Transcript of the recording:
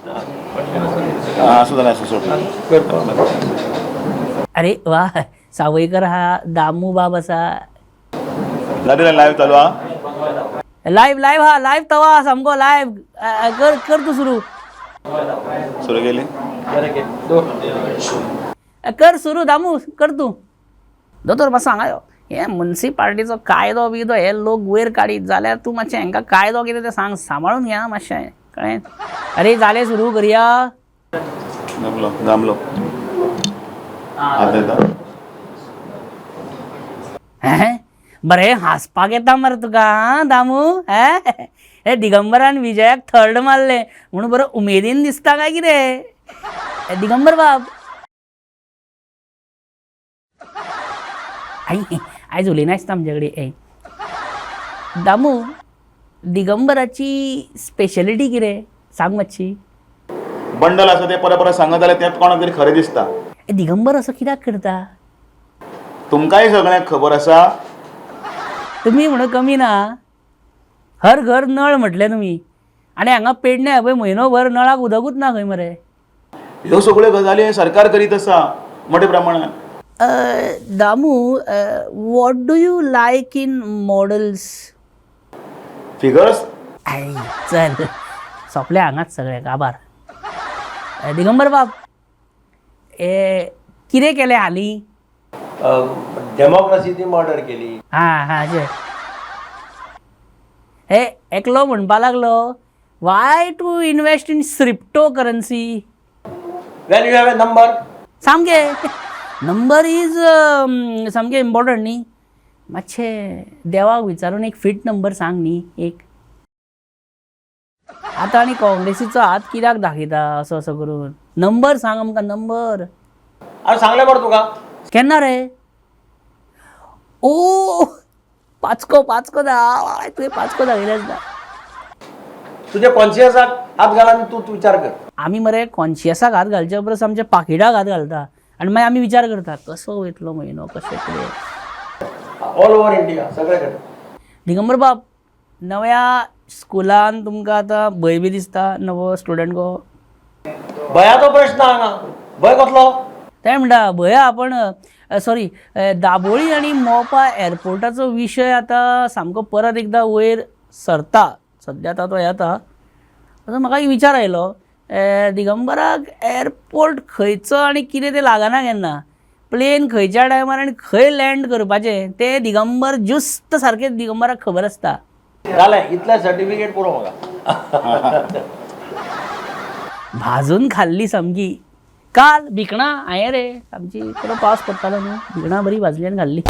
आसूं जाल्यार आसूं, सोड. अरे वा, सावयकर हा, दामू बाब आसा. जालें, लायव्ह चालू हा. लाईव्ह लाईव्ह हा, लाईव्ह तवा सामको लाईव्ह. कर कर तू सुरू. सुरू केली. कर सुरू दामू, कर तू. दोतोर, मातसो हांगा यो. हे मुन्सिपाल्टीचो कायदो बियदो हे लोक वयर काडीत जाल्यार तूं मातशें हांकां कायदो कितें तें सांग, सांबाळून घे आं मातशें, कळ्ळें? अरे, जालें, सुरू करया. जमलो जमलो, आतां येता. हें बरें हांसपाक येता मरे तुका आं दामू. हें हे दिगंबरान विजयाक थर्ड मारलें म्हणून बरो उमेदीन दिसता काय कितें? हे दिगंबर बाब, आई आयज उलयना आसता आमचे कडेन. ए दामू, दिगंबराची स्पेशलिटी कितें सांग मातशी. बंडल आसा ते परत परत सांगत जाल्यार तें कोणाक तरी खरें दिसता. ए दिगंबर असो कित्याक करता? तुमकांय सगळ्यांक खबर आसा. तुमी म्हणून कमी ना. हर घर नळ म्हटलें तुमी आनी हांगा पेडण्या पळय म्हयनो भर नळाक उदकूच ना खंय मरे. ह्यो सगळ्यो गजाली सरकार करीत आसा मोठ्या प्रमाणात. Damu, what do you like in models? Figures. I चल, सोंपले हांगाच सगळे काबार. दिगंबर बाब, ए कितें केलें हालीं? डेमोक्रेसी ती मर्डर केली. हां हां जे हे एकलो म्हणपा लागलो, why to invest in crypto currency? When you have a number. सामकें नंबर is सामकें इम्पॉर्टंट न्ही. मातशें देवाक विचारून एक फिट नंबर सांग न्ही एक. आतां आनी काँग्रेसीचो हात कित्याक दाखयता असो असो करून? नंबर सांग आमकां, नंबर. अरे, सांगलें मरे तुका. केन्ना रे? ओ, पाचको पाचको दा तुवें पाचको दाखयले आसता. तुझ्या कॉन्शियसाक हात घाल आनी तूं तूं विचार कर. आमी मरे कॉन्शियसाक हात घालचे परस आमच्या पाकिटाक हात घालता आनी मागीर आमी विचार करता कसो वयतलो म्हयनो, कशें कितें. ऑल ओव्हर इंडिया सगळे कडेन. दिगंबर बाब, नव्या स्कुलान तुमकां आतां भंय बी दिसता नवो स्टुडंट गो? भयाचो प्रश्न हांगा, भंय कसलो? तें म्हणटा भंय आपण. सॉरी, दाबोळी आनी मोपा एअरपोर्टाचो विशय आतां सामको परत एकदां वयर सरता. सद्या आतां तो येता असो म्हाका एक विचार आयलो. दिगंबराक एअरपोर्ट खंयचो आनी कितें तें लागना केन्ना. प्लेन खंयच्या टायमार आनी खंय लँड करपाचें तें दिगंबर ज्युस्त सारकें दिगंबराक खबर आसता. जालें, इतलें सर्टिफिकेट पुरो म्हाका. भाजून खाल्ली सामकी काल भिकणां हांवें रे. आमची बरो पावस पडटालो न्हू, भिकणां बरी भाजली आनी खाल्ली.